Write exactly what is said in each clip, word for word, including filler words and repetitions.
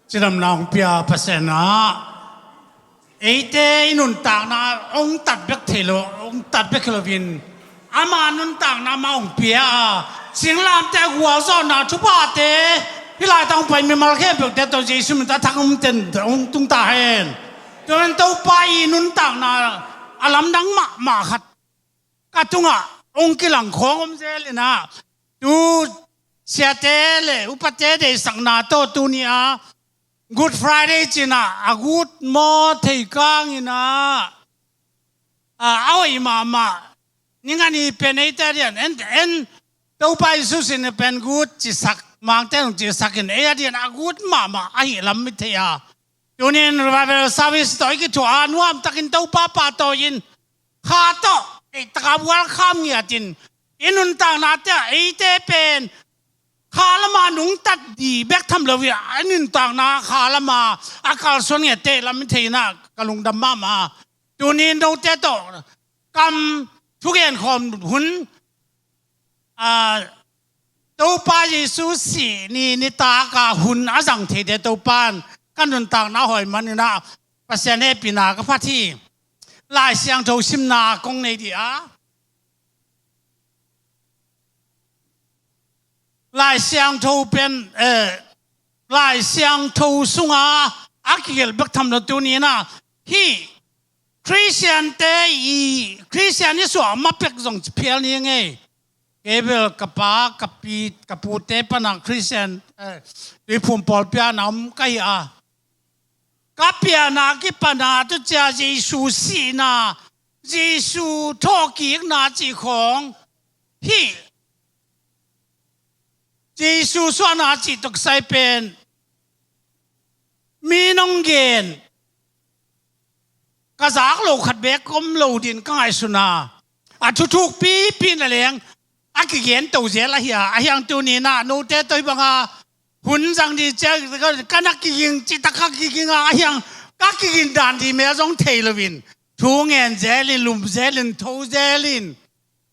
Cidamna hong pia Pasian ah eite i nuntakna hong tat bek thei lo, hong tat bek hi loin ama nuntakna mah hong pia a, singlamteh gualzawhna thuphate hih laitang hong pai mimal khempeuhte tawh Jesu min tawh a thak hong ten hong tung ta hen. Tua man Topa i nuntakna a lamdang mahmah khat ka tungah hong kilang khawng om zel in ah, tu siate le upate deihsakna tawh tuni a Good Friday cih in ah a gut maw thei kang in ah, a, a hoih mahmah. Ning a ni pen eite a dian en, en Topa Jesu sin pen gut cisak, mangte hong cisak in ei a dian a gut mahmah ahih lam i thei a. Tunin revival service tawh i kithuah a nuamtakin Topa pahtawi in kha tawh ei taka welcome ngiatin i nuntaknate ah eite pen kha lama nungtat ding bek tham lo hi a, i nuntakna kha lama a kalsuan ngiatte lam i thei in ah ka lungdam mahmah. Tunin note tawh kam thugen khawm hun, a, Topa Jesu sih ni nitak a hun a zang theite Topa in ka nuntakna hawi man in ah Pasian hehpihna ka phat hi. Lai Siangtho simna kong nei dih a, Lai Siangtho pen, eh, Lai Siangtho sunga a kigelh bek tham lo tuni in ah hih Khristiante i, Khristian i suah ma pek zong phial ni ngei. Kei bel ka pa, ka pi, ka pute pana Khristian, eh, tuiphum pawlpi ah na om ka hi a, ka piana kipana tu cia Jesu sihna, Jesu thawhkikna cih khawng, hih Jesu suahna cih tawh kisai pen mi nong gen ka zak lo khat bek om lo ding ka ngaihsun a, a thuthuk pipi na leng a kigen to zel ahi a, ahi hang tuni in ah note tawh hih banga hun zang ding cia ka na kiging, citak ka kiging a, ahi hang ka kigin dan ding mel zong thei loin thu ngen zelin, lum zelin, tho zelin,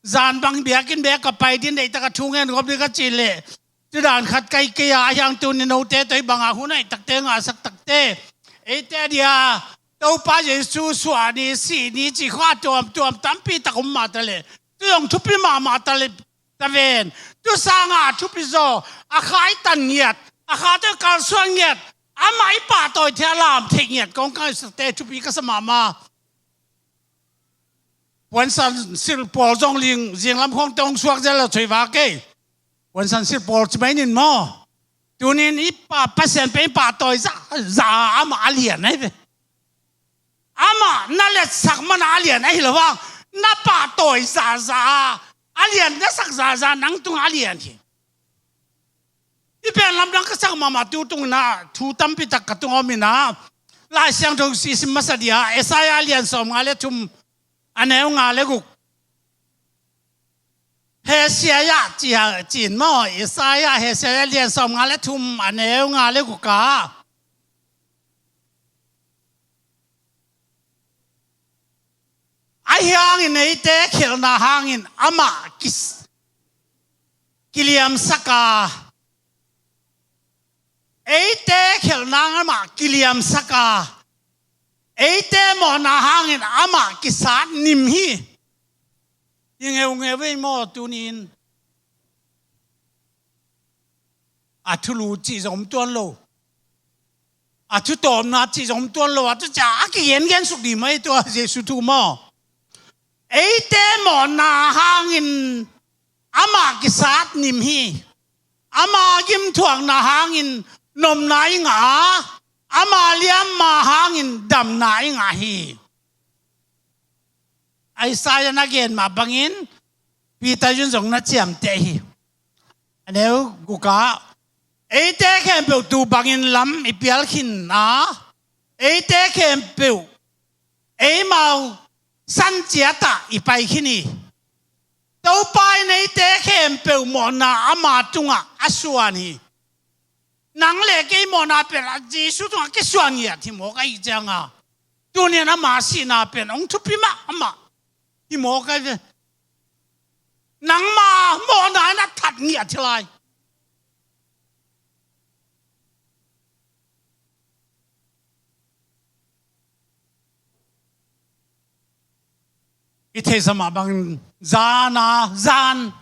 zan bang biakinn bek ka pai ding, deihtak a thu ngen gawp ding ka cih leh, tu dan khat ka hi kei a, ahi hang tuni note tawh hih banga hun hoih takte ngahsak takte, eite a dia Topa Jesu suah ni, sih ni cih khawng a tuamtuam tampi tak om mah ta leh, tu zong thupi mahmah ta leh, ta ven, tu sanga a thupi zaw, a kha i tan ngiat, a kha tawh i kalsuan ngiat, amah i pahtawi thei a lam theih ngiat kong ka ngaihsute thupi ka sa mahmah. Puansan silh pawl zong ling, zinglam khawng tawh hong suak zel lo, choi va kei. Puansan silh pawl ci mai ning maw. Tunin i pa, Pasian pen i pahtawi zahzah a, amah a lian ahi ve. Amah na letsak man a a lian ahi lo hang, na pahtawi zahzah a, a lian na sak zahzah nang tungah a lian hi. I pen lamdang ka sak mahmah, tu tung in ah thu tampi tak ka tungah om in ah, Lai Siangtho sim masa dih a, Isaiah lian sawmnga le thum, a neu nga le guk. Isaiah ci a, ci in maw, Isaiah, Isaiah lian sawmnga le thum, a neu nga le guk ah, ahi hangin eite khelhna hangin amah kis-, kiliamsak a, eite khelhna hangin amah kiliamsak a, eite mawhna hangin amah kisat nim hi. Hi ngeungeu vei maw, tuni in a thulu cih zong om tuan lo, a thutawpna cih zong om tuan lo, a tu cia a kigengen suk dih mai tua Jesu thu maw. Eite mawhna hangin amah kisat nim hi. Ama gimthuakna hangin nopna i ngah a, ama liamma hangin damna i ngah hi. Isaiah na gen mah bangin Peter in zong na ciamteh hi. A neu guk ah, eite khempeuh tu bangin lam i pial khin a, eite khempeuh eimau san ciatah i pai khin hi. Topa in eite khempeuh mawhna ama tungah a suan hi. Nang le kei mawhna pen a Jesu tungah kisuan ngiat hi mawk ahih cianga, tuni'n ama sihna pen hong thupi mahmah hi mawk ahi ve. Nangma mawhna in a that ngiat hi lai. i theihsa mah bangin zana, zan,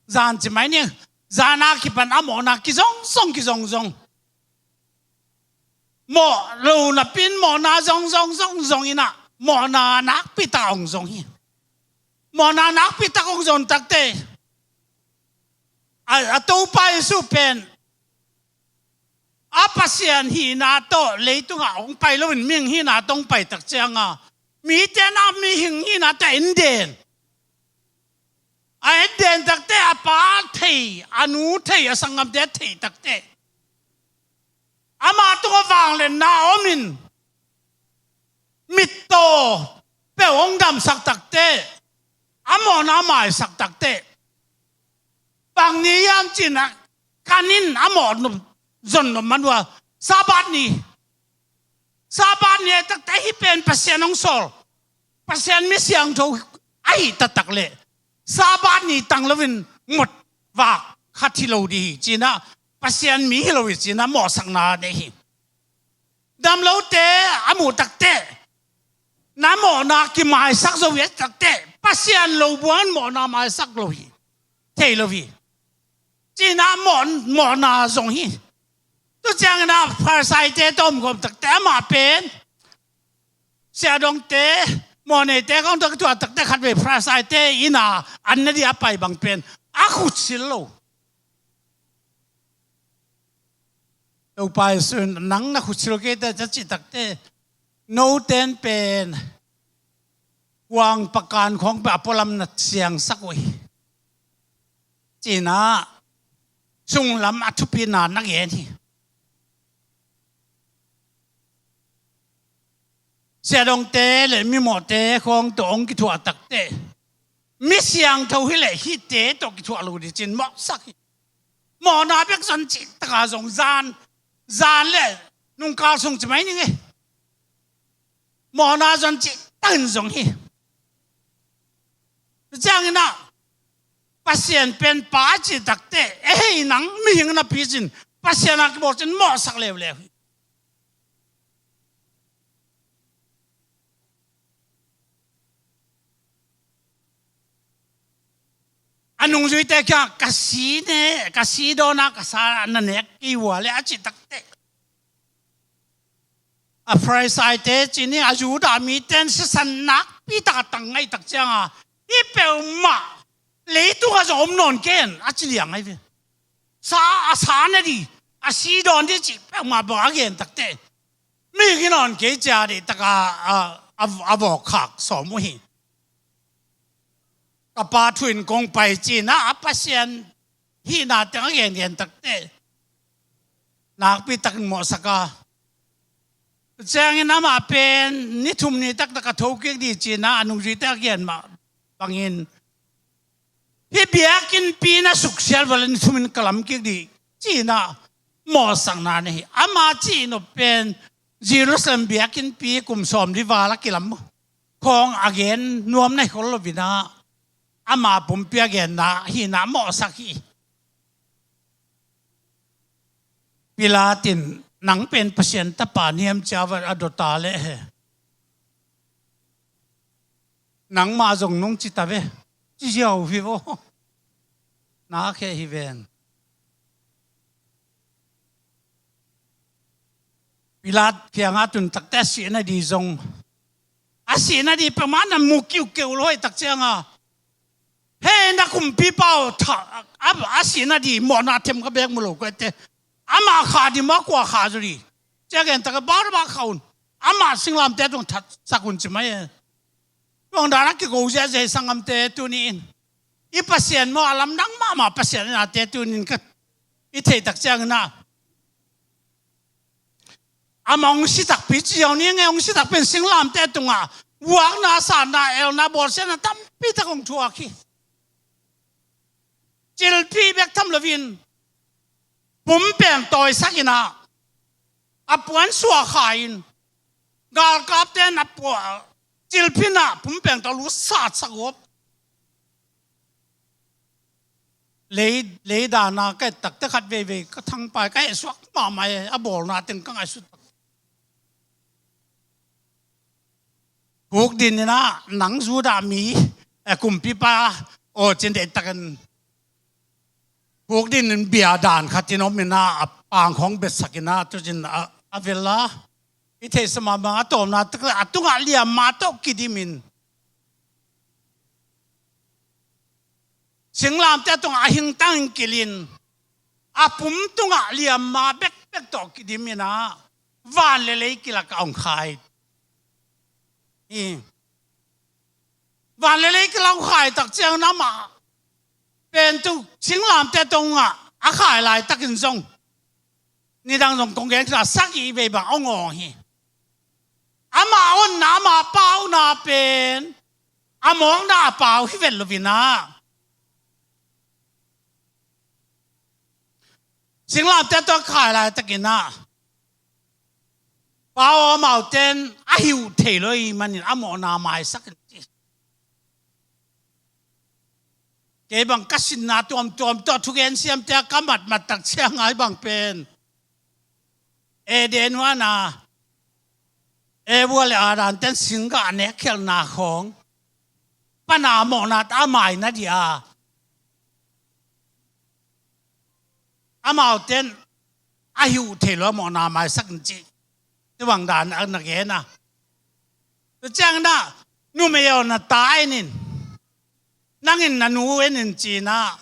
zan ci mai ning, zana kipan a mawhna kizongzong, kizongzong. Mawh lo napi-in mawhna zongzong, zongzong in ah, mawhna nakpi tak hong zong hi. Mawhna nakpi tak hong zong takte, a, a Topa Jesuh pen a Pasian hihna tawh leitungah hong pai loin mihing hihna tawh hong pai tak cianga, mite na mihing hihna tawh en den. A en den takte, a pa thei, a nu thei, a sanggamte thei takte, ama tungah vangliatna om in, mittaw peuh hong damsak takte, a mawhna maisak takte, bang ni hiam ci-in ah, kan in a mawh nop, zon nop man uh a, Sabbath ni, Sabbath ni a takte, hih pen Pasian hong sawl, Pasian mi siangtho ahi taktak leh, Sabbath ni tang loin mawh vak khat hi lo ding hi ci-in ah, Pasian mi hi lo hi ci-in ah mawhsakna nei hi. Damlote a muh takte, na mawhna kimaisak zo hi a takte, Pasian lo buang in mawhna maisak lo hi, thei lo hi ci-in ah mawh, mawhna zong hi. Tu ciangin ah Pharisaite tawh om gawm takte, amah pen siadongte, mawhneite khawng tawh kituah takte, khatvei Pharisaite inn ah an nading a pai bang pen a khutsil lo. Topa Jesuh in, "Nang na khutsil kei teh," a cih takte, "Note in pen huang pakan khawng pen a pualam na siangsak uh hi," ci-in ah sunglam a thupina na gen hi. Siadongte le mimawhte khawng tawh hong kithuah takte, mi siangtho hi leh hihte tawh kithuah lo ding ci-in mawhsak hi. Mawhna bek zon cih taka zong zan, zan le nungkal sung ci mai ning e. Mawhna zon cih takin zong hi. Ciangin ah Pasian pen Pa cih takte, "E hei, nang mihing napi cin, Pasian a kibawl cin mawhsak leuleu hi." A nungzuite kiangah, "Ka si ne, ka si dawn a, ka sa na nek kei uh a leh," a cih takte, a Pharisaite ci ni, a Judah mite in sisan nakpi tak a tang ngaih tak cianga, "Hih peuhmah leitungah zong om nawn kei in," a ci liang ahi ve. Sa, a sa na ding, a si dawn ding cih peuhmah bang a gen takte, "Mihing hi nawn kei," ci-a deih taka a, a, a vawk khak sawm uh hi. "Ka Pa thu in kong pai," ci-in ah a Pasian hihna teng a gengen takte, nakpi takin mawhsak a. Ciangin amah pen ni thum ni taktak a thokik ding ci-in ah a nungzuite a gen mah bangin, "Hih biakinnpi na suksiat uh a leh ni thumin ka lamkik ding," ci-in ah mawhsakna nei hi. Ama cih nop pen Jerusalem biakinnpi kum sawmli val a kilam khawng a gen nuam na hi khol lo-in ah, ama pumpi a genna hi-in ah mawhsak hi. Pilat in, "Nang pen Pasian Tapa na hiam?" ci-a va a dot a leh, "He, nangmah zong nong ci ta ve," ci ziau hi vaw. Na kheh hi ven. Pilat kiangah tun takte a sih nading zong, a sih nading peuhmah na mu kiukiu lo hi tak cianga, "He, na kumpipa aw, tha, a, a sih nading mawhna them ka bek mu lo kei teh. Amah khah ding maw, kua khah zaw ding?" ci-a gen takte, "Barabba khah un. Amah singlamteh tungah thatsak un," ci mai e. Tua dan a kiko ziahziah hi sanggamte tuni-in. I Pasian maw, a lamdang mahmah Pasian in ate tuni-in ka, i theih tak ciangin ah, amah hong si takpi ci ziau ni ing e, hong si takpi in singlamteh tungah vuakna, satna, elna, bawlsiatna tampi tak hong thuak hi. Cilphih bek tham loin, pumpeng tawisak in ah, a puan suah kha in, galkapte in a pua, cilphih in ah pumpeng tawi lut satsak uh. Lei, lei dan a ka et takte khat veivei ka thangpai, ka hehsuak mahmah e, a bawlna teng ka ngaihsut tak. Hukdin in ah, "Nang Judah mi, eh, kumpipa aw cin deihtakin huk dinin bia dan khatin om ina, a pang khawng betsak ina, tucin a, a vel a, i theihsa mahmah a tawpna tak a tungah liamma tawh kidimin, singlamteh tungah a hingtangin kilhin, a pum tungah liamma bekbek tawh kidim ina, van le lei kilak a hong khai hi. Van le lei kilak hong khai tak ciangin amah pen tu singlamteh tungah a khai laitakin zong, nidang zong kong gen kha, sagih vei bang hong awng hi. Ama onna, ama pauna pen a mawkna a pau hi vet lo ina, singlamteh tungah khai laitakin ah, pau, amaute in a hi uh thei lo ahih manin a mawhna maisak in ci. Kei bang ka sinna tuamtuam tawh thugen siamte a ka matmat tak ciang a, hih bang pen Eden huan a Eva le Adam ten singgah a nek khialhna khawng pan a mawhna ta a mai na dia, amaute in a hi uh thei lo a mawhna maisak in ci. Tua bang dan a na gen a. Tua ciangin ah, numei aw, na ta en in, nang in na nu en in ci ina,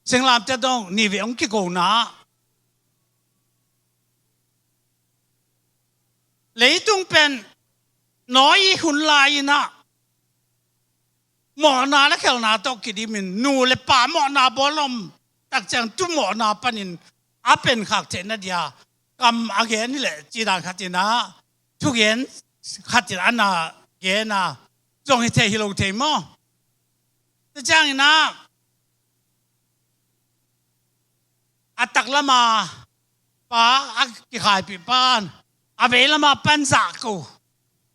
singlamteh tung nih vei hong kikona. Leitung pen Noah hun lai ina mawhna le khelhna tawh kidimin, nu le pa mawhna bawl om tak ciang, tu mawhna panin a penkhak theihna dia kam a gen hi leh, ci dan khat ina, thugen khat in a na gen a, zong hi thei hi lo thei maw? Tua ciangin ah, a taklam a pa a kikhaipih pan a veilam a pan zahko,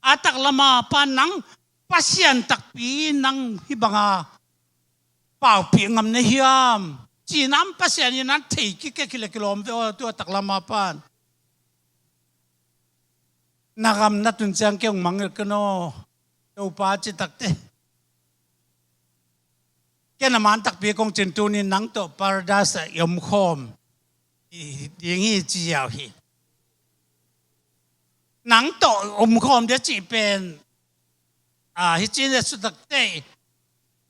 a taklam a pan, nang Pasian takpi, nang hih banga paupih ngam na hiam? Ci-in ah Pasian in a thei kikek hi leh kilawm ve aw, tua taklam a pan. Na gam na tun ciang kei hong mangngilh ken aw, Topa, ci takteh, ken a man takpi kong cin, tuni-in nang tawh Paradise ah i omkhawm ding hi, ci ziau hi. Nang tawh omkhawm ding cih pen, a, hi ci-in a sut takteh,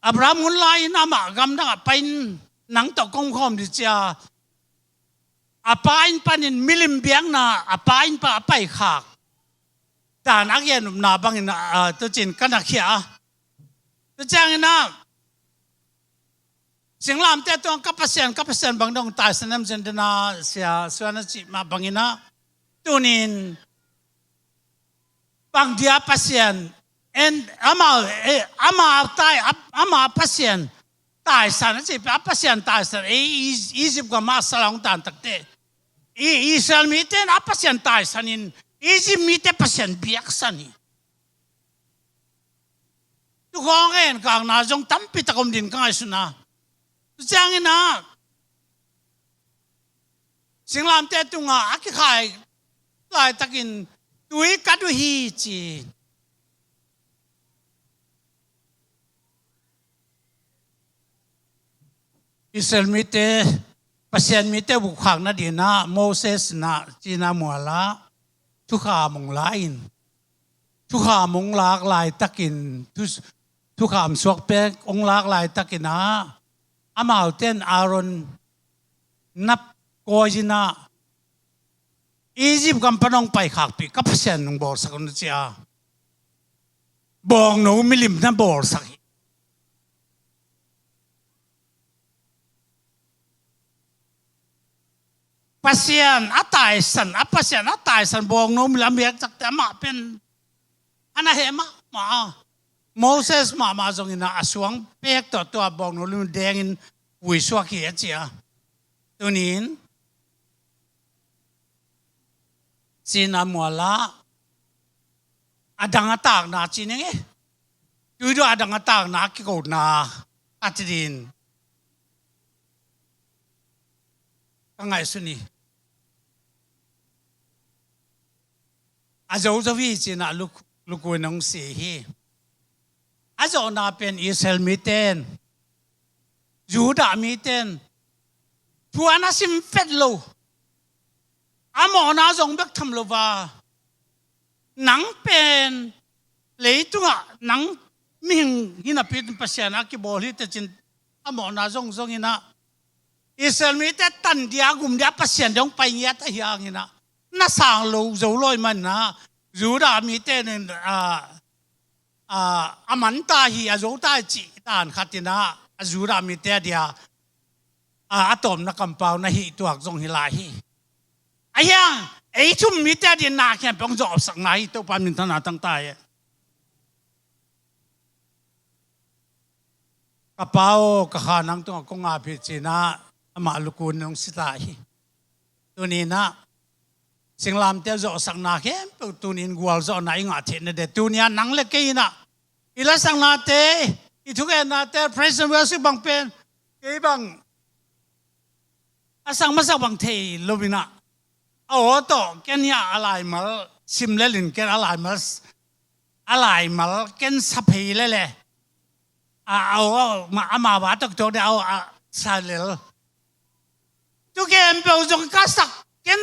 Abraham hun lai-in amah gamdang ah pai-in nang tawh kong omkhawm ding ci a, a pa inn panin milim biakna a pa inn pan a paikhak dan a gen nopna bangin, a, tucin ka na khia a. Tua ciangin ah, singlamteh tungah ka Pasian, ka Pasian, bang dong taisan hiam, Zen dena sia suan a cih mah bangin ah, tuni-in bang dia Pasian en, ama, eh, ama tai, ama Pasian taisan a cih pen, a Pasian taisan, eh, Egypt gam ah a sal a hong tan takteh, i, Israel mite in a Pasian taisan in, Egypt mite Pasian biaksan hi. Tu khawng a enkakna zong tampi tak om ding ka ngaihsun a. Tu ciangin ah, singlamteh tungah a kikhai laitakin tui kat uh hi, ci. Israel mite, Pasian mite vukkhak nadingin ah Moses in ah Sinai mual ah thukham hong la in, thukham hong lak laitakin, thu, thukham suak pek hong lak laitakin ah, amaute in Aaron na kawi in ah, Egypt gam pan hong paikhakpih ka Pasian hong bawlsak un, ci a, bawngno milim na bawlsak hi. Pasian a taisan, a Pasian a taisan bawngno milim a biak takteh amah pen a na heh mahmah a. Moses mahmah zongin ah a suang pek tawh tua bawngno milim dengin vui suak hi, a ci a. Tuni-in Sinai mual ah a dang a takna ci ning e, tuiduah a dang a takna a kikona a ci ding ka ngaihsun hi. A zozo hi, ci-in ah Luk, Luke in hong sim hi. a zawhna pen Israel mite in, Judah mite in thu a na sim vet lo, a mawhna zong bek tham lo va, nang pen leitungah nang mihing hi napi-in Pasian a kibawl hi teh ci-in a mawhna zong zong in ah, Israel mite tan dia gum dia Pasian dong pai ngiat ahi hangin ah, na sang lo zo lawi man ah, Judah mite in, ah, ah, a man ta hi, a zo ta hi cih dan khat in ah, a Judah mite a dia, ah, a tawpna kampau na hih tuak zong hi lai hi. Ahi hang ei thum mite a dia na khempeuh hong zawhsakna hi, Topa minthanna tang ta hi. Ka pa aw, ka kha nang tungah kong ap hi ci-in ah, amah lukun in hong si ta hi. Tuni-in ah singlamteh zawhsakna khempeuh tuni-in gualzawhna i ngah theihna ding, tuni-a nang le kei in ah i lasaknate, i thugennate, praise and worship bang pen kei bang a sang masak bang thei lo in ah, a aw tawh ken hiah a laimal sim lel in, ken a laimal, a laimal ken sa phei lel e. A, a aw, ma, amau a tawh kituak ding a aw a sa lel. Tu khempeuh zong ka sak ken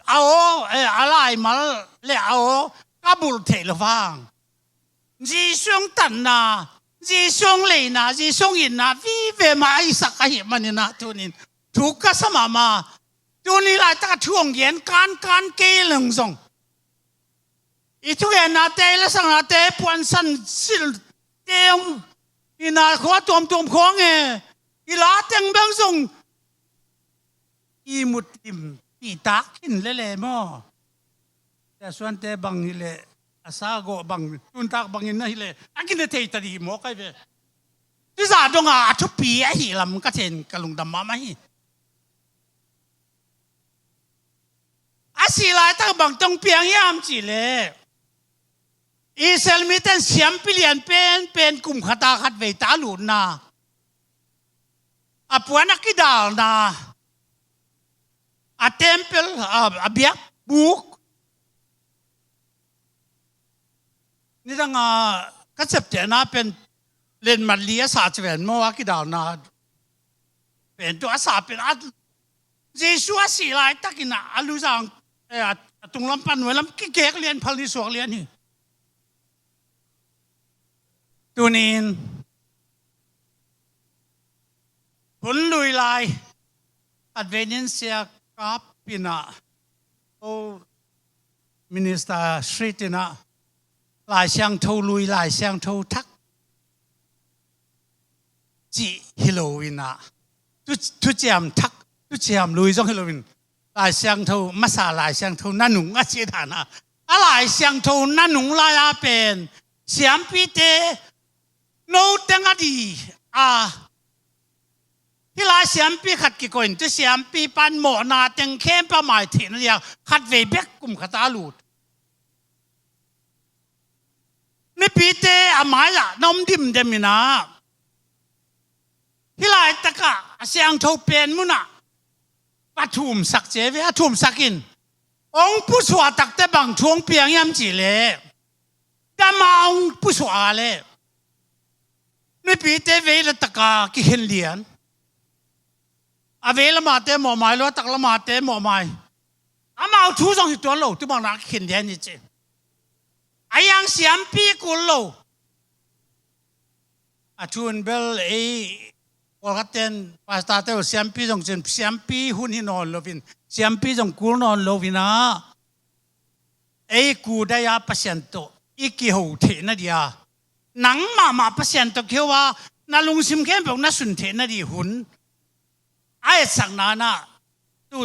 a aw, eh, a laimal le a aw ka bulh theih loh hang, Jesu hong tatna, Jesu hong leina, Jesu hong itna vive mah a i sak ahih manin ah tuni-in thu ka sa mahmah. Tuni laitak a thu hong gen kankan kei leng zong, i thugennate, i lasaknate, puansan silhte hong, i na khua tuamtuam khua hong e, i la teng bang zong i mut lim pihtak khin lel e maw? Sia Suante bang hi leh, a sa gawh bang, tuntak bangin na hi leh a kine thei ta dih maw kai ve. Tuzah dongah a thupi ahih lam ka theih in ka lungdam mahmah hi. A sih laitak bang tawh hong piang hiam cih leh, Israel mite in siampi lian penpen kum khat a khat vei ta a lutna, a puan a kidalna, a temple, a, a biakbuk, nidang a ka ciaptehna pen lenmat li a sa ci ven maw, a kidalna pen tu a sa pen a, Jesu a sih laitakin a, a luzang, eh, a, a tunglam pan nuailam kikek lian, phal ni suak lian hi. Tuni-in hun lui lai, khatvei ni-in Sia Kap in ah, oh, Minister Street in ah, Lai Siangtho lui, Lai Siangtho thak cih hi lo in ah, thu, thuciam thak, thuciam lui zong hi lo in, Lai Siangtho masa, Lai Siangtho nanung a ci dan a, a Lai Siangtho nanung lai-a pen siampite no teng a di a, hih lai siampi khat kikoih in, tu siampi pan mawhna teng khempeuh a mai theihna dia khatvei bek kum khat a lut. Mipite a mai-ah na om dimdem in ah, hih laitakah a siangtho pen munah va thumsak ci ve, a thumsak in, hong pusuah takteh bang thu hong piang hiam cih leh, dam a hong pusuah a leh mipite vei le tak a kikhen lian. A vei lamate mawhmai lo, a tak lamate mawhmai. Amau thu zong hi tuan lo, tu bang na kikhen lian hi ci. A hiang siampi kul lo. A thu in bel ei pawlkhat ten, pastor te uh siampi zong cin, siampi hun hi nawn loin, siampi zong kul nawn loin ah, ei kudai-a Pasian tawh i kiho theihna dia, nang mahmah Pasian tawh kiho a, na lungsim khempeuh na sun theihna di hun a etsakna in ah, tu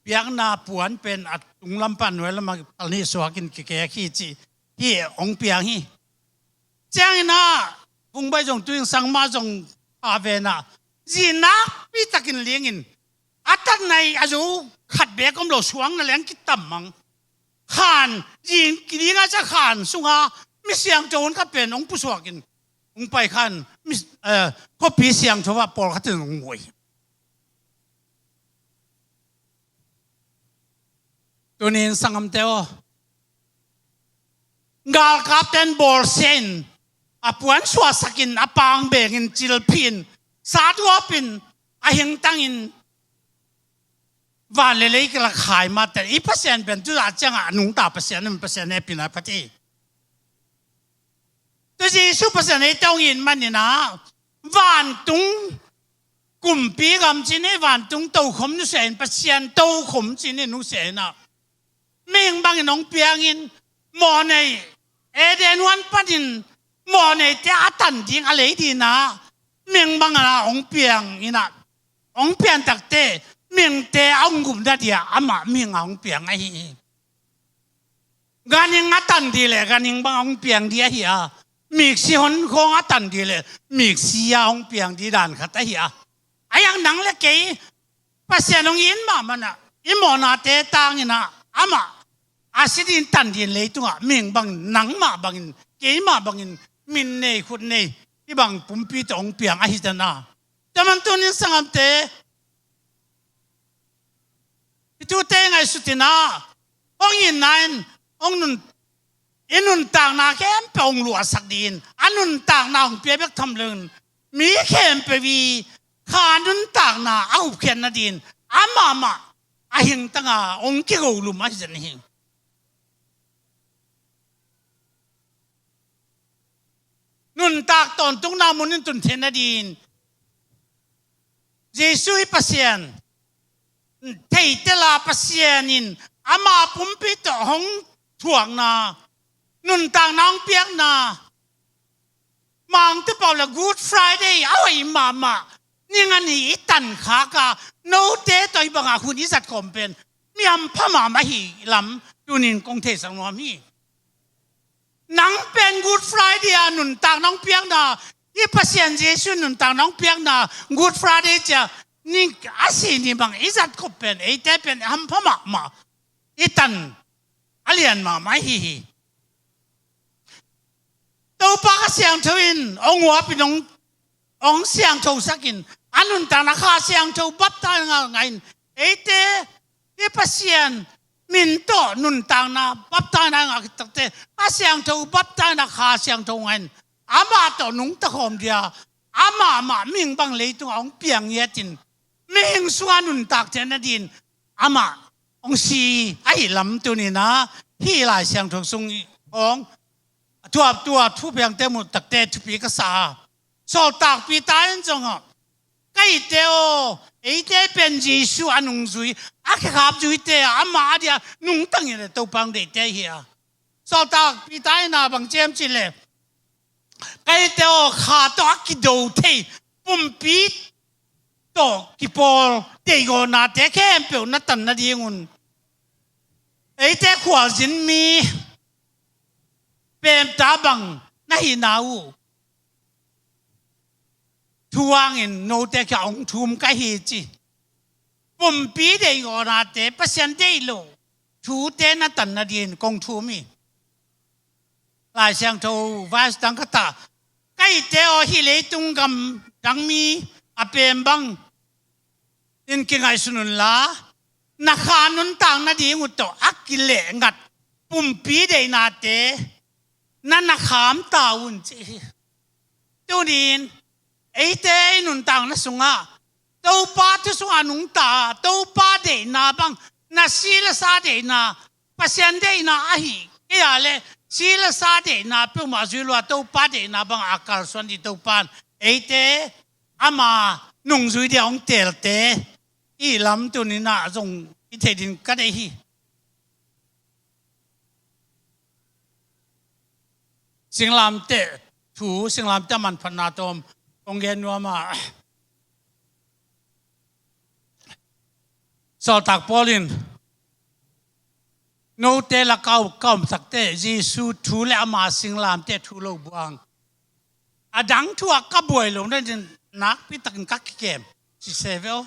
biakna puan pen a tunglam pan nuailam a phal ni suakin kikek hi ci hi, hong piang hi. Ciangin ah, Vungbai zong, tu-in Sangma zong a ven ah, zi nakpi takin lingin, a tatna hi a zo khat beek om lo, suang na leng kitam mang. Khan, zi kiding a ciah khan sunga mi siangtho hun khat pen hong pusuakin, hong pai khan, mi, eh, khuapi siangtho ah pawlkhat in hong muai. Tuni-in sanggamte aw, galkapte in bawlsia in, a puan suahsakin, a pang bengin, cilphin, sathuapin, a hingtangin, van le lei kila khai mate i Pasian pen tu a ciangah a nungta Pasian in Pasian hehpihna phat hi. Tu Jesu Pasian eite hong it maninah vantung kumpi gam cih ni, vantung tokhom nusia in, Pasian tokhom cih ni nusia inah mihing bangin hong piangin, mawhnei, Eden huan panin mawhneite a tan ding a lei dinah mihing bangin hong piang inah, hong pian takte mihingte a hong gupna dia amah mihing a hong piang ahi hi. Ganhing a tan di le ganhing bang hong piang di ahi a, miksi honkhong a tan di le miksi a hong piang di dan khat ahi a. A yang nang le kei Pasian hong in mahmah nah i mawhnate tangin ah amah a si din tan din leitungah mihing bangin, nangmah bangin, keimah bangin, min nei khut nei i bang pumpi tawh hong piang ahi ta na. Taman tunin sangamte, i tute ngaihsut inah hong itna in hong nun, i nuntakna khempeuh hong luahsak dih in, a nuntakna hong pia bek tham loin mi khempeuh i kha nuntakna a hupkhiatna dih in amahmah a hingtanga hong kigo lum ahi zen hi. Nuntak tawntungna munin tun theihna din Jesu i Pasian, theitela Pasian in ama pumpi tawh hong thuakna, nuntakna hong piakna, Mangte pau le Good Friday a hoih mahmah, ning a ni i tan khaka note tawh i bangah hun i zat khawm pen mi hampha mahmah hi lam tunin kong theisak nuam hi. Nang pen Good Friday a nuntakna hong piakna, i Pasian Jesu nuntakna hong piakna Good Friday cia ni a si ni bang i zat khop pen eite pen hampha mahmah, i tan a lian mahmah hi hi. Topa Kha Siangtho in hong huapin hong, hong siangthosakin a nuntakna Kha Siangtho baptaina ngah in eite i Pasian min tawh nuntakna baptaina ngah takte Kha Siangtho baptaina Kha Siangtho ngah in amah tawh nungta khawm dia amah mah mihing bang leitungah hong piang ngiatin mihing sungah nuntak theihna din amah hong si ahi lam tuninah hih Lai Siangtho sung hong a thuaptua thupiangte muh takte thupi ka sa a. Sawltak Peter in zong a, ka itte aw, eite pen Jesu a nungzui a khekhap zuite a, amah a dia nungtangin a Topa hong deihte hi a. Sawltak Peter in a bang ciam cih leh ka itte aw, kha tawh a kido thei pumpi tawh kipawl deihgawhnate khempeuh na tan nadingun eite khualzin mi pemta bang na hihna uh thu hangin note kiangah hong thum ka hi ci. Pumpi deihgawhnate, Pasian deih lo thute na tan nadin kong thum hi. Lai Siangtho verse dang khatah ka itte aw, hih leitung gam dang mi a pem bang in kingaihsun unla, na kha nuntak nading uh tawh a kilehngat pumpi deihnate na na kham ta un ci hi. Tunin eite i nuntakna sungah Topa thu sungah nungta, Topa deihna bang, na si le sa deihna, Pasian deihna ahi kei a le si le sa deihna peuhmah zui lua, Topa deihna bang a kalsuan dih Topa in eite ama nungzui dia hong teelte i lam tuninah zong i theih din ka deih hi. Singlamteh thu, singlamteh a manphatna tawm kong gen nuam a, Sawltak Paul in note la ka um, ka um takte Jesu thu le ama singlamteh thu lo buang a dang thu a ka buai lo nadin nakpi takin ka kikem ci se ve aw.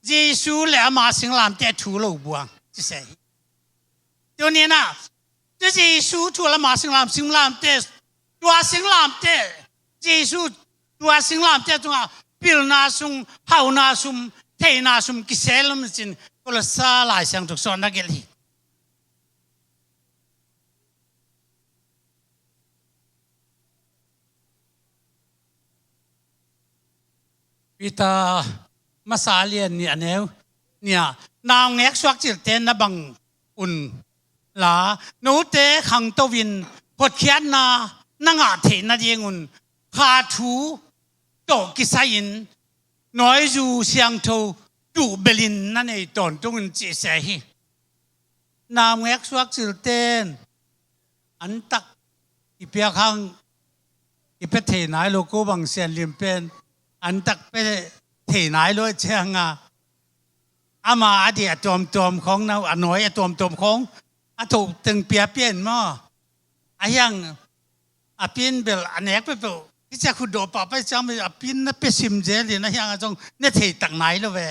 Jesu le ama singlamteh thu lo buang ci se hi. Tuninah tu Jesu thu le ama singlam, singlamteh, tua singlamteh, Jesu tua singlamteh tungah pilna sung, hauna sung, theihna sung kisel um cin Kolose Lai Siangtho sung na gelh hi. Peter masa lian nih a neu nih ah, naungek suak cilte na bang un la, note khangto in hotkhiatna na ngah theih nadingun kha thu tawh kisai-in nawizu siangtho duh belin na nei tawntung un, ci se hi. Naungek suak cilte in an tak i piak hang i pia thei nai lo, ko bang sianlim pen an tak pia thei nai lo ciang a, ama a di a tuamtuam khawng, na a nawi a tuamtuam khawng a tho teng pia pia in maw? A hiang a pin bel a nek peuhpeuh hi ciah khut dawh pah pai ciang bel a pin na pia sim zel in a hiang a zong ne thei tak nai lo ve.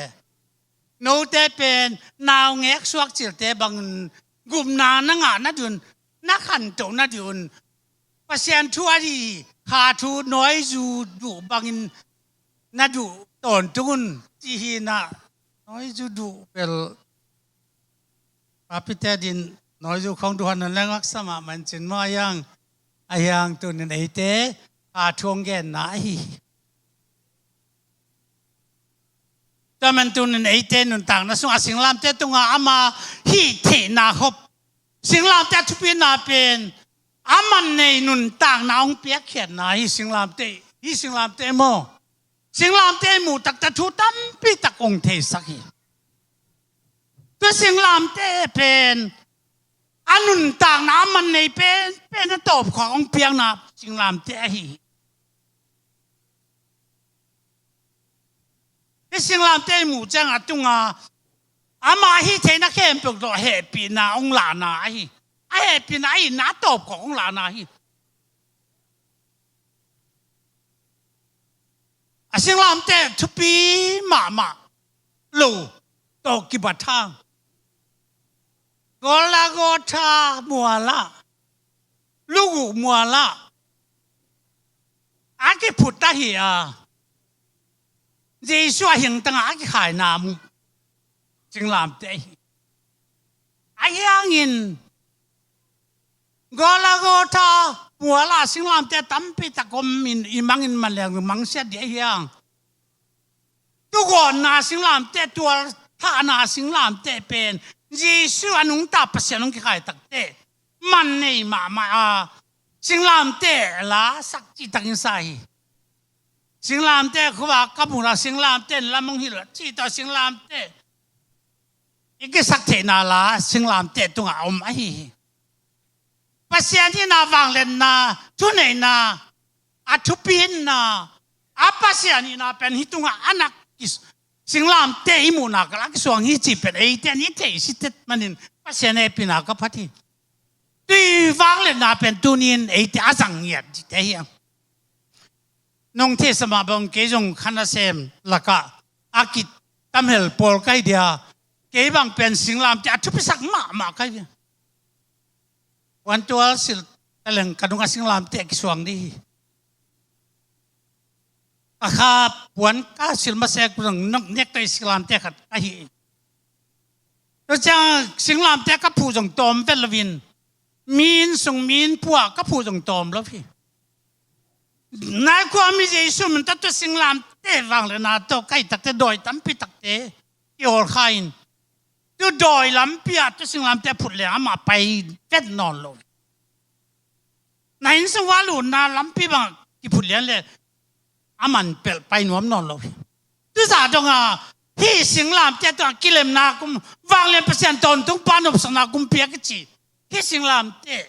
Note pen naungek suak cilte bangin gupna na ngah nadingun, na khantoh nadingun, Pasian thu a di kha thu nawizu duh bangin na duh tawntung un, ci hi na. Nawizu duh bel, papite din nawizu khawng duh han nan leng aksa mahmah in cin maw? A hiang, a hiang tunin eite kha thu hong genna ahi hi. Tua man tunin eite nuntakna sungah singlamteh tungah ama hih theihna khop, singlamteh a thupina pen a man nei nuntakna hong piakkhiatna hi. Singlamteh, hih singlamteh maw, singlamteh i muh takte thu tampi tak hong theisak hi. Tua singlamteh pen a nuntakna a man nei pen pen a tawpkhak hong piakna singlamteh ahi hi. Hih singlamteh i muh ciang a tunga ama hih theihna khempeuh tawh hehpihna hong lahna ahi. A hehpihna a itna a tawpkhak hong lahna hi. A singlamteh thupi mahmah lo tawh kibat hang, Golgotha mualah, luguh mualah a kiphut ahi a, Jesu a hingtangah a kikhaina mu singlamteh ahi. A hiangin Golgotha mualah singlamteh tampi tak om in i mangin man leng mangsiat dih a hiang, tugawnna singlamteh, tualthahna singlamteh pen Jesu a nungta Pasian hong kikhai takteh man nei mahmah a singlamteh la sak cihtakin sa hi. Singlamteh khua ka muhna singlamteh in lam hong hilh cih tawh singlamteh i kisak theihna la singlamteh tungah a om ahi hi. Pasian hihna, vangliatna, thuneihna, a thupina, a Pasian hihna pen hih tungah a nak kis singlamteh i muhna kal a kisuang hi cih pen eite in i theih sitet manin Pasian hehpihna ka phat hi. Tui vangliatna pen tunin eite a zang ngiat dihte hiam? Nong thei sa mah bang kei zong kha nasem lakah a kitamhel pawl ka hi dia, kei bang pen singlamteh a thupisak mahmah ka hi dia. Puantual silh taleng ka nungah singlamteh kisuang dih hi. Ka kha puan ka silh masek zong nok nek tawh i singlamteh khat ka hi. Tua ciang singlamteh ka phuh zong tawm vet loin, mi inn sung mi inn phuah ka phuh zong tawm lo hi. Nai khua mi Jesu min tawh tua singlamteh vangliatna tawh ka hih takte dawi tampi takte kihawl kha in, tua dawi lampi ah tua singlamteh a phut leng amah pai vet nawn lo hi. Na inn sung a lutna lampi bang kiphut lian le a man pelh pai nuam nawn lo hi. Tuzah dongah hih singlamteh tungah kilemna kum, vanglian Pasian tawntungpa nopsakna kumpi a kici hih singlamteh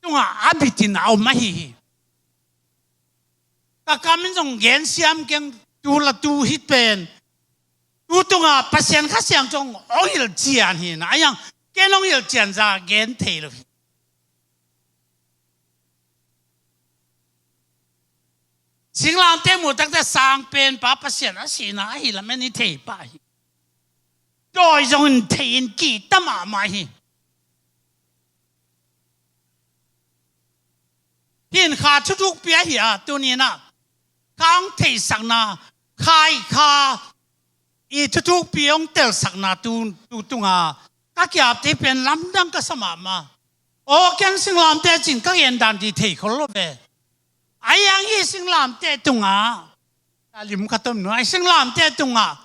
tungah a bitin a om ahi hi. Ka kam in zong gen siam keng, tu la tu hih pen tu tungah Pasian Kha Siangtho hong hilh cian hi na, a hiang ken hong hilh cian za gen thei lo hi. Singlamteh muh takte sang pen Pa Pasian a sihna ahi lamen i thei pah hi. Dawi zong in thei in kihta mahmah hi. Hih in kha thuthukpi ahi a, tuni in ah kha hong theihsakna, kha i kha i thuthukpi hong telsakna tu, tu tunga ka kiapte pen lamdang ka sa mahmah. Aw, ken singlamteh cin ka gen dan di thei khol lo ve. A hiang hih singlamteh tungah A lim khat om nuam, singlamteh tungah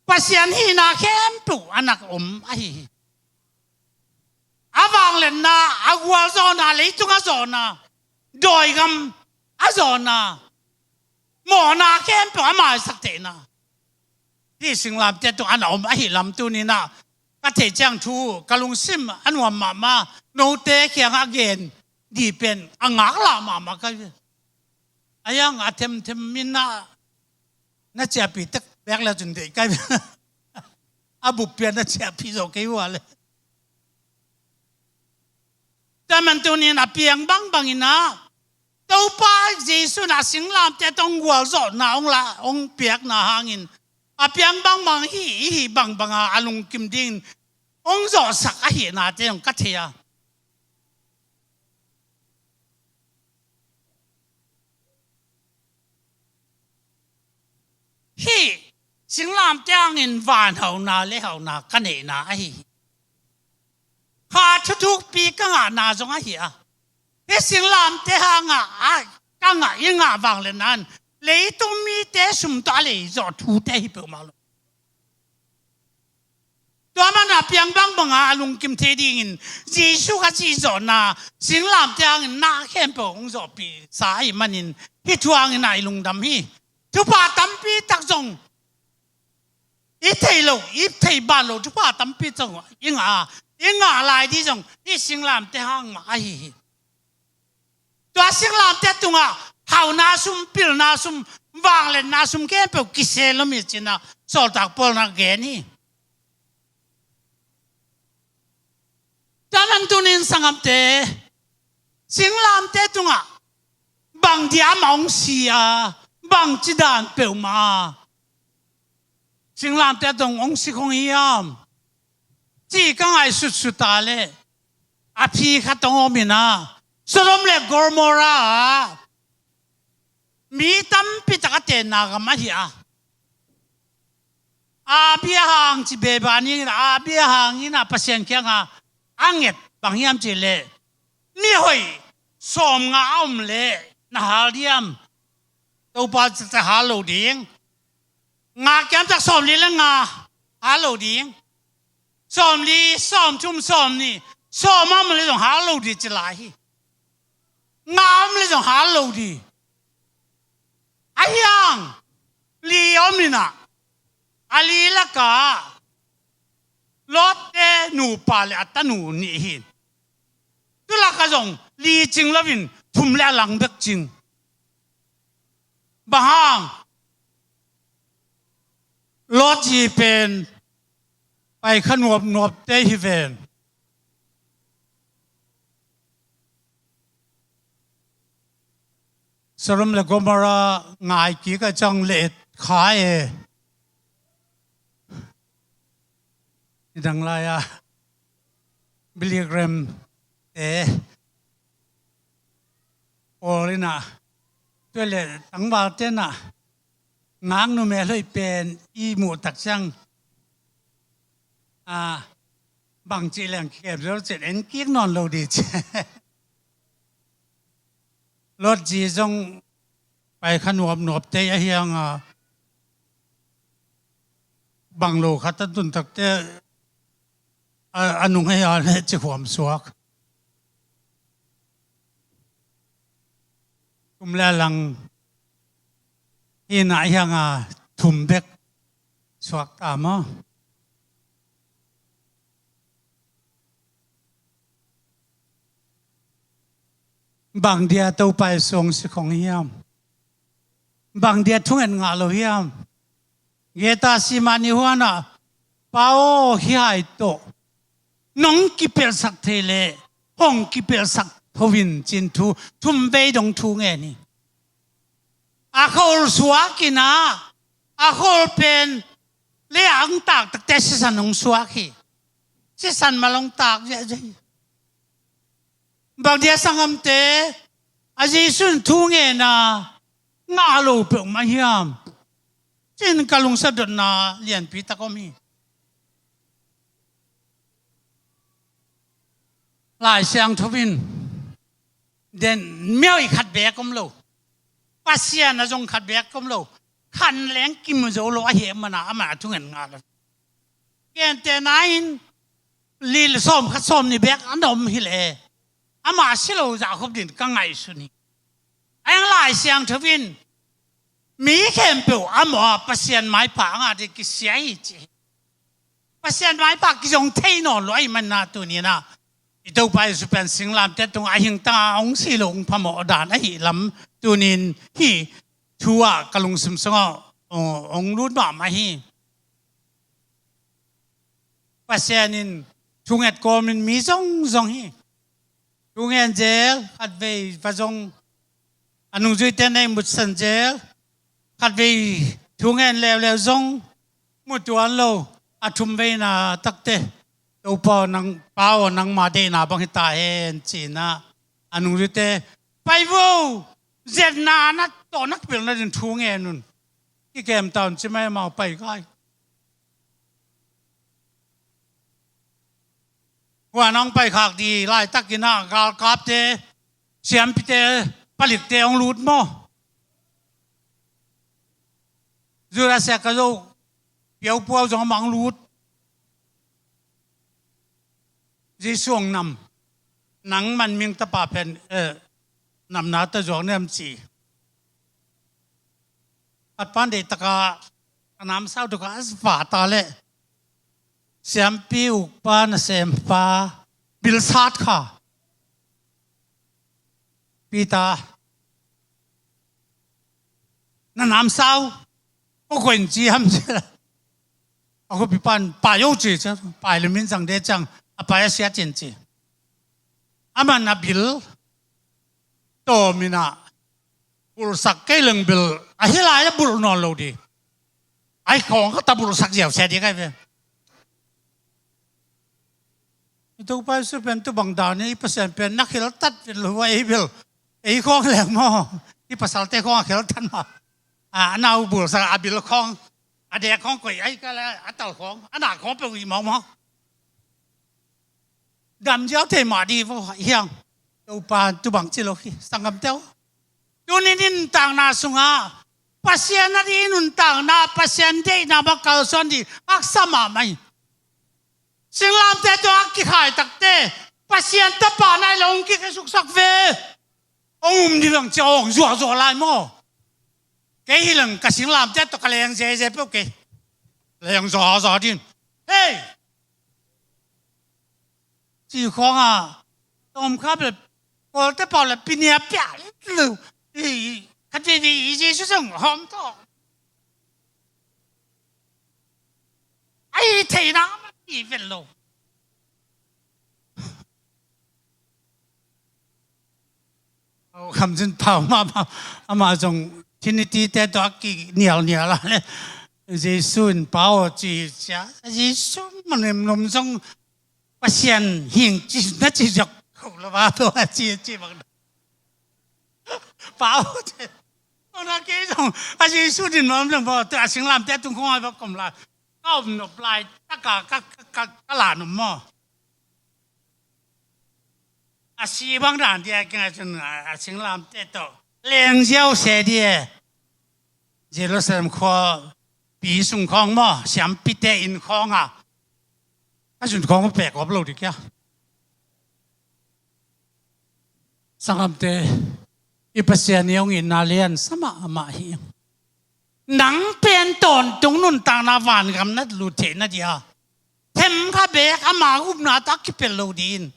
Pasian hihna khempeuh a na om ahi hi. A vangliatna, a gualzawhna, leitung a zawhna, dawigam a zawhna, mawhna khempeuh a maisak theihna, hih singlamteh tungah a na om ahi lam tuni-in ah ka theih ciang thu ka lungsim a nuam mahmah, note kiangah gen dih pen a ngaklah mahmah ka hi. A hiang a themthem in ah na ciahpih tek bek le cun deih ka hi. A bup pian na ciahpih zawh kei uh a le. Tua man tuni-in a piang bangbang in ah Topa Jesu in ah singlamteh tungah gualzawhna hong la, hong piakna hangin a piang bangbang hih, hih bangbang a, a lungkim dingin hong zawhsak ahihnate zong ka thei a. Hih singlamteh hangin vanhauhna, leihauhna ka neihna ahi hi. Kha thuthukpi ka ngahna zong ahi a. Hih singlamteh hangah a ka ngah, i ngah vangliatna in leitung mite sum tawh a lei zawh thute hi peuhmah lo. Tua man a piang bangbang a, a lungkim thei dingin Jesu Khazih zawhna singlamteh hangin na khempeuh hong zawhpihsa ahih manin hih thu hangin ah i lungdam hi. Thupha tampi tak zong i theih loh, i theih ban loh thupha tampi zong i ngah a, i ngah lai ding zong hih singlamteh hang mah ahi hi. Tua singlamteh tungah hauhna sum, pilna sum, vangliatna sum khempeuh kisel om hi ci-in ah sawltak Paul in ah gen hi. Tua man tuni-in sanggamte, singlamteh tungah bang dia mah hong si a, bangci dan peuhmah a singlamteh tung hong si khong hiam cih ka ngaihsutsut a leh, a phi khat hong om in ah, Sodom le Gomorrah ah mi tampi tak a tenna gam ahi a. Abraham ci beba ning in, Abraham in ah Pasian kiangah a nget bang hiam cih leh, mihoih sawmnga a om leh na hal diam? Topa ci-a hal lo ding. Nga kiamtak sawmli le nga hal lo ding. Sawmli, sawmthum, sawmnih, sawm a om leh zong hal lo ding ci lai hi. Nga a om leh zong hal lo ding. A hiang li om in ah, a li lakah Lot te nupa le a tanu nih hi. Tu lakah zong li cing loin thum le a lang bek cing. Bang hang? Lot zi pen paikha nuapnuapte hi ven. Sodom le Gomorrah ngai kik a ciang leh kha e. Nidang lai-a Billy Graham te, Paul in ah, tua leh tangvalte in ah, ngaknu mel hoih pen i muh tak ciang, a, bangci leng kikem zo cin en kik nawn lo ding ci. Lot zi zong paikha nuapnuapte a hiang a, bang lo khat a tun takte a, a nung hei a le ci huam suak. Kum le a lang hi na hiang a, thum bek suak ta maw? Bang dia Topa i suang si khong hiam? Bang dia thunget ngah lo hiam? Getsemani huan ah, Pa aw, hih hai tawh nong kipelhsak thei leh hong kipelhsak tho in, ci-in thu thum vei dong thu ngen hi. A khol suak in ah, a khol pen lei-ah hong tak takte sisan hong suak hi. Sisan mal hong tak ziahziah hi. Bang dia sanggamte, a Jesu in thu ngen a ngah lo peuhmah hiam? Ci-in ka lungsim dotna lianpi tak om hi. Lai Siangtho in den mihoih khat beek om lo, Pasian a zong khat beek om lo, khan leng kim zo lo ahih manin amah a thungen ngah lo. Gentehna in li le sawm khat sawm nih bek a na om hi leh amah a si lo zah khop ding ka ngaihsun hi. A hiang Lai Siangtho in mi khempeuh a mawh a Pasian maipha a ngah ding kisia hi ci hi. Pasian maipha kizong thei nawn lo ahih manin tuni-in i Topa Jesu pen singlamteh tung a hing tangin hong si lo hong phamawh dan ahih lam tuni-in hih thu ah ka lungsim sungah hong lut mahmah hi. Pasian in thunget kawmin mi zongzong hi. Thungen zel, khatvei va zong, a nungzuite na ihmutsan zel, khatvei thungen leuleu zong mu tuan lo, a thumveina takte, Topa aw nang, Pa aw nangma deihna bang hi ta hen ci-in a nungzuite pai vo, zetna na tawh na kipelh nading thungen un. Kikem ta un ci mai amau pai kai. Huan hong paikhak ding laitakin a galkapte, siampite, palikte hong lut maw? Judas Iskariot piaupuau zong amah hong lut. Jesu hong nam, nangman mihing tapa pen, eh, namna tawh zuak niam ci. Khat pan deih takin a namsau tuk a va ta leh siampi ukpa nasempa bilsat kha Peter, na namsau kua kua in ci hiam ci. A khuapi pan pai o ci ci, pai le min zang de ciang a pai a siat in ci. Aman a bil tawm in a bulhsak kei leng bil a hi lai a bulh nawn lo ding. Ai khawng khat a bulhsak ziau sia ding ai ve. I Topa Jesu pen tu bang dan in i Pasian pen na kheltat vet lo a ei bil. Ei khawng leng maw? I pasalte khawng a kheltat maw? A, a nau bulhsak a bil khawng, a dek khawng koih ai ka le a tal khawng, a nak khawng peuh i maw maw? Dam ziau thei mah ding vo hiang. Topa tu bang ci lo hi sanggamte aw. Tuni-in i nuntakna sungah Pasian a ding i nuntakna, Pasian deihna bang kalsuan ding haksa mahmah hi. Singlamteh tungah kikhai takte Pasian tapa nai lo hong kikhesuksak ve. Hong um ding bang ci a hong zuahzuah lai maw? Kei hi leng ka singlamteh tawh ka leng zeze peuh kei. Leng zaza ding. Hei! Ci khawng a tawmkhap le Kawlte pau le pinia pia lu. I, i, khat vei vei i Jesu zong hawm tawh. Ai theihna mah i vet lo. Aw, Kham Cin Pau mah, mah, amah zong Trinity te tawh a kinialnial a le Jesu in Pa aw ci cia. Jesu manem nom zong Pasian hing ci na ci ziak kho lo va tawh a ci, ci bang. Pa aw ci. Aw na kei zong a Jesu din nom zong ba a singlamteh tung khong ai ba kom lai. Ka om nop lai taka ka, ka, ka, ka la nom maw? A si bang dan dia kinga cun a, a singlamteh tawh leng ziau se dia. Jerusalem khua pi sung khawng maw, siampite inn khawng a a zun khawng pek awp lo dik ia. Sanggamte, i Pasian i hong itna lian sa mahmah hi. Nang pen tawntung nuntakna vangam na lut theihna dia themkhat bek ama upna tawh kipelh lo ding.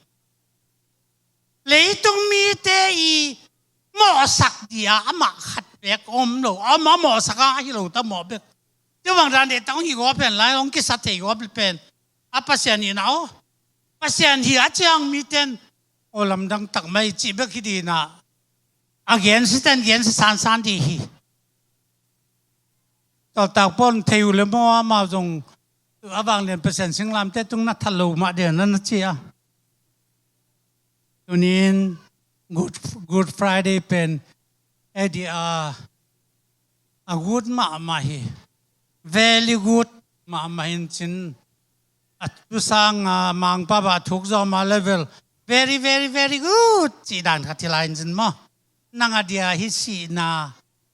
Leitung mite i mawhsak dia amah khat bek om lo, amah mawhsak a hi lo ta mawh bek. Tua bang dan deh tang hi gua pen lai hong kisa thei gua pen a Pasian itna aw. Pasian hi a ciang miten aw lamdang tak mai cih bek hi ding a, a gensia ten gensia sansan ding hi. Tawltak pawl thei uh le maw amau zong a vanglian Pasian singlamteh tung na that lo mah dia na na ci a. Tunin Good, Good Friday pen ei di a, a good mahmah hi. Very good mahmah hin cin. A tu sang a mangpa ba thuk zawm a level very, very, very good cih dan khat hi lai hin cin maw? Nang a dia hi sihna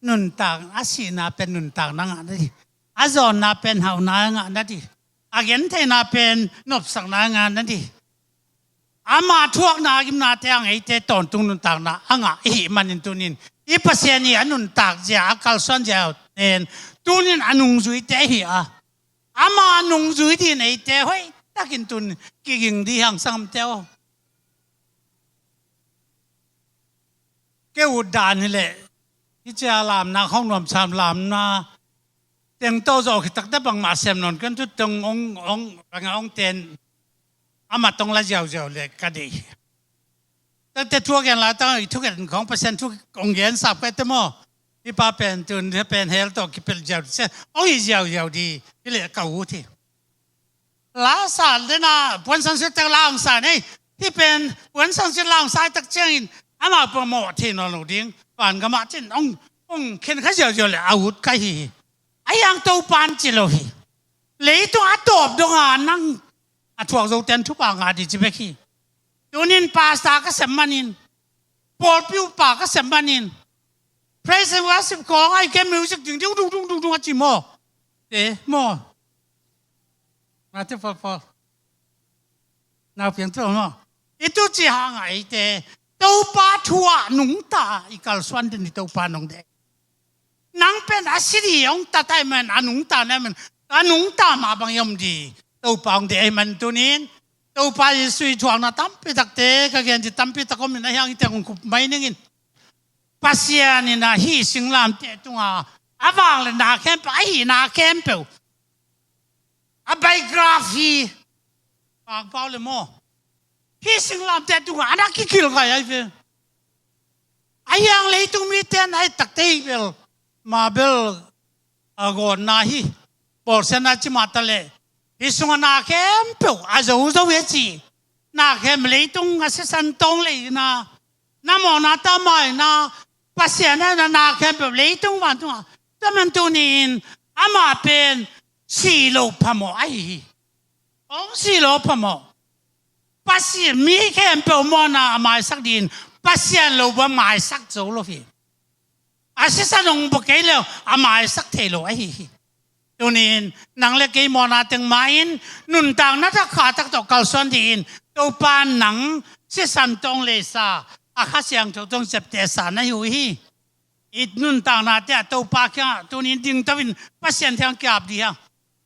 nuntak, a sihna pen nuntakna ngah na ding, a zawnna pen hauhna ngah na ding, a gentheihna pen nopsakna ngah na ding. Ama thuakna a gimnate a ngeite tawntung nuntakna a ngah i hih manin tunin i Pasian i a nuntak zia, a kalsuan zia pen tunin a nungzuite ahi a, ama nungzui ding eite hoihtakin tun kiging ding hi hang, sanggamte aw. Kei ut dan hileh, hi cia lamna khong nuam sam lamna teng tawh zawh khit takte bangmah sem nawn ken tu teng ong, ong, bangah ong ten, amah tong la ziauziau le ka deih hi. Takte thu a gen lai tang i thugen khong Pasian thu ong gen sap ka te maw? Hi pa pen tun hi pen hell tawh kipelh ziau, ong hi ziauziau ding hileh ka ut hi. La sa dena puansan sit tak la ong sa nei. Hi pen puansan sit la ong sa tak ciangin amah pawh mawh thei nawn lo ding. Vangamah cin ong, ong khen kha ziauziau le a ut ka hi hi. A hiang Topan ci lo hi. Leitung a tawp donga nang a thuak zo ten thupha ngah ding ci bek hi. Tunin pastor ka sem manin, pawlpi upa ka sem manin, praise and worship kong ai ke music ding ding dung dung dung dung a ci maw? Te maw? Mate pawl pawl. Nau piang tu maw? I tu ci hang a eite Topa thu ah nungta i kalsuan ding i Topa nong de. Nang pen a si ding ong ta tai man, a nungta na man, a nungta mah bang i om ding Topa ong de ai man tunin. Topa Jesu i thuakna tampi takte ka gen ci tampi tak om in a hiang i teng ong kup mai ningin. Pasian in a hih singlamteh tunga a vang le na khempeuh, a hihna khempeuh, a biography, pangpau le maw, hih singlamteh tunga a na kikil kai ai ve. A hiang leitung mite na i takte hi bel, ma bel a gawtna hi, bawlsiatna ci mah ta le, hih sunga na khempeuh a zozo hi a ci. Na khem leitung a sisan tawng leina, na mawhna ta maina, Pasian na na khempeuh leitung vantunga. Taman tunin amah pen si lo phamawh ahi hi. Ong si lo phamawh. Pasian mi khempeuh mawhna a maisak ding, Pasian lo bang maisak zo lo hi. A sisan ong bua kei leu a maisak thei lo ahi hi. Tunin nang le kei mawhna teng ma-in nuntakna thak kha tak tawh kalsuan dingin Topa nang sisan tawng leisa a Kha Siangtho tawng ciaptehsa na hi uh hi. I nuntaknate ah Topa kiangah tunin dingto in Pasian kiang kiap dih hang.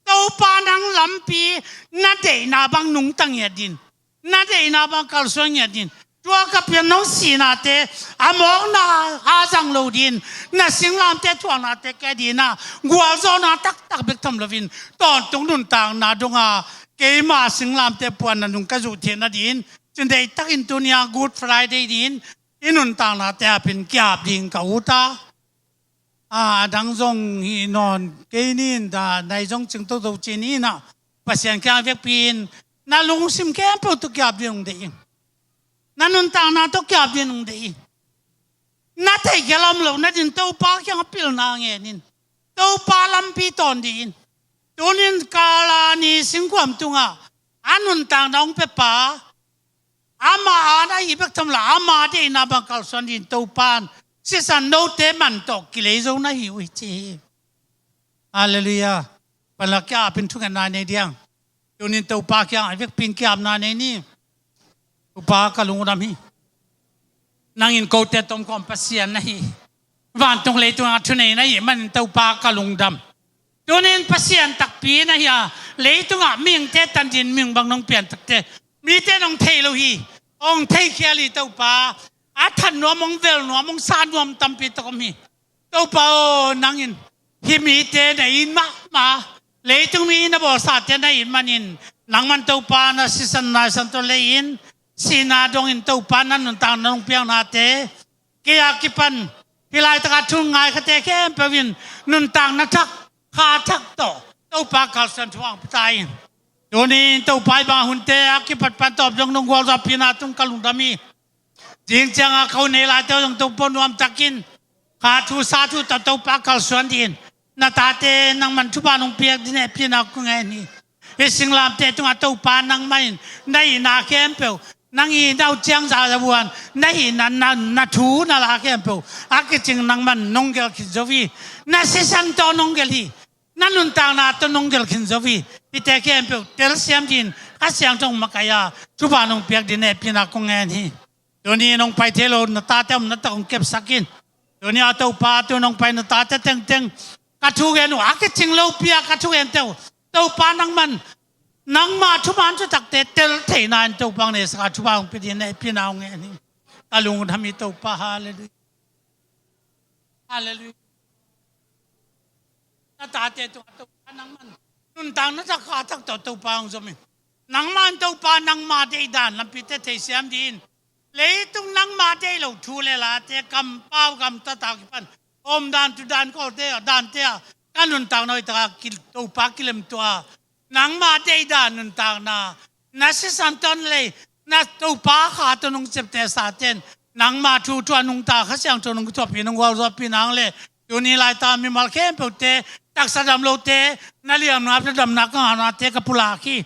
Topa nang lampi na deihna bang nungta ngiat din, na deihna bang kalsuan ngiat din. Tua ka pian nong sihnate a mawkna a zang lo din, na singlamte thuaknate ke dinah gualzawhna taktak bek tham loin tawntung nuntakna donga keima singlamte puanna nung ka zuh theihna din cin deihtakin tunia Good Friday din i nuntaknate apin kiap ding ka ut a. A dang zong hi nawn kei nin da nai zong cing toto ci ni inah Pasian kiang vekpi in na lungsim khempeuh tawh kiap ding ung deih ing. Na nuntakna tawh kiap ding ung deih ing. Na theih kei lam lo na din Topa kiang a pilna ngen in. Topa lampi tawn dih in. Tunin Kalvary singkhuam tungah a nuntakna hong pia pa, ama a na hi bek tham lo, ama deihna bang kalsuan din Topan sisan note man tawh kilei zo na hi uh hi ci hi. Halleluiah. Panla kiapin thungetna nei diang. Tunin Topa kiang a vekpin kiapna nei ni. Topa ka lungdam hi. Nangin kote tomkhawm Pasian na hi. Vantung leitunga thunei na hi manin Topa ka lungdam. Tunin Pasian takpi na hi a, leitungah mihingte tan din mihing bang nong pian takte mite nong thei lo hi. Ong theikhial hi Topa. A that nuam, ong vel nuam, ong sa nuam tampi tak om hi. Topa aw, nangin hih mite na it mahmah, leitung mi na bawlsate na it manin nangman Topa na sisan naisan tawh lei-in sihna dongin Topa na nuntak na nong piaknate kei a kipan hih laitaka thu ngaikhate khempeuh in nuntakna thak kha thak tawh Topa kalsuan thu ang pia ta in. Tunin Topa i bang a hunte a kipat pan tawp zong nong gualzawhpihna tung ka lungdam hi. Zing cianga ko nei laite zong Topa nuamtakin kha thu sa thu tawh Topa kalsuan dih in. Na tate nangman thupha nong piak dih in hehpihna kong ngen hi. Hih singlamteh tungah Topa nangmah in na itna khempeuh Nang i nau ciang za za buan, na hihna, na, na thu na la khempeuh a kicing nangman nong gelh khin zo hi. Na sisan tawh nong gelh hi. Na nuntakna tawh nong gelh khin zo hi. Hihte khempeuh telsiam dingin Kha Siangtho makaih a thupha nong piak dingin hehpihna kong ngen hi. Tuni nong pai thei lo na tate om na tak hong kepsak in. Tuni a Topa, tu nong pai na tate tengteng ka thugen uh a kicing lopi a ka thugente uh, Topa nangman nangma thuman thutakte tel theihna in Topa hong neisak a thupha hong pia dingin hehpihna hong ngen hi. Ka lungdam hi Topa. Halleluiah. Halleluiah. Na tate tungah Topa nangman nuntakna tak kha tak tawh Topa hong zom in. Nangman Topa nangma deihdan lampite theisiam dingin, leitung nangma deih lo thu le late, kampau gamtat a kipan omdan tudan kolte a dante a ka nuntakna hoih taka ki, Topa kilemtuah a, nangma deihdan nuntakna, na sisan tawh na lei, na Topa kha tawh nong ciaptehsa ten nangma thu thu a nungta Kha Siangtho nong thuahpih nong gualzawhpih nang le, tuni laita mimal khempeuhte, taksa dam lote, na liamna, na damna ka ngahnate ka pulak hi.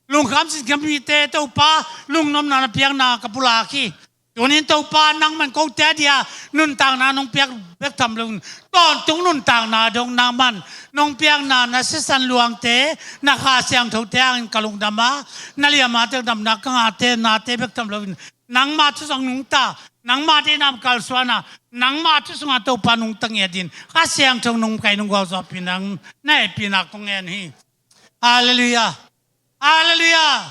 Lungkham sinkham mite Topa lungnopna na piakna ka pulak hi. Tunin Topa nangman kote a dia nuntakna nong piak bek tham loin, tawntung nuntakna dong nangman nong piakna, na sisan luangte, na Kha Siangthote hangin ka lungdam a, na liamate, damna ka ngahte, nate bek tham loin, nangma thu sungah nungta, nangma deihna kalsuanna, nangma thu sungah Topa nungta ngiat dingin Kha Siangtho nong kaih nong gualzawhpih nang na hehpihna kong ngen hi. Halleluiah. Halleluiah.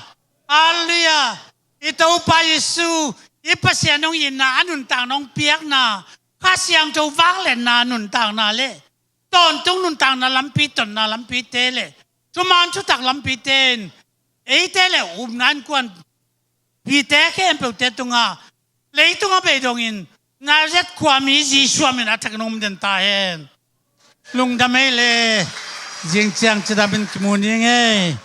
Halleluiah. I Topa Jesu, i Pasian hong itna, a nuntakna hong piakna, Kha Siangtho vangliatna nuntakna le tawntung nuntakna lampi, tonna lampite le thuman thutak lampite in eite le upna innkuan pite khempeuhte tungah leitung a bei dongin Nazareth khuami Jesu min a thakin om den ta hen. Lungdam ei le, zing ciang cidam in kimu ning ei.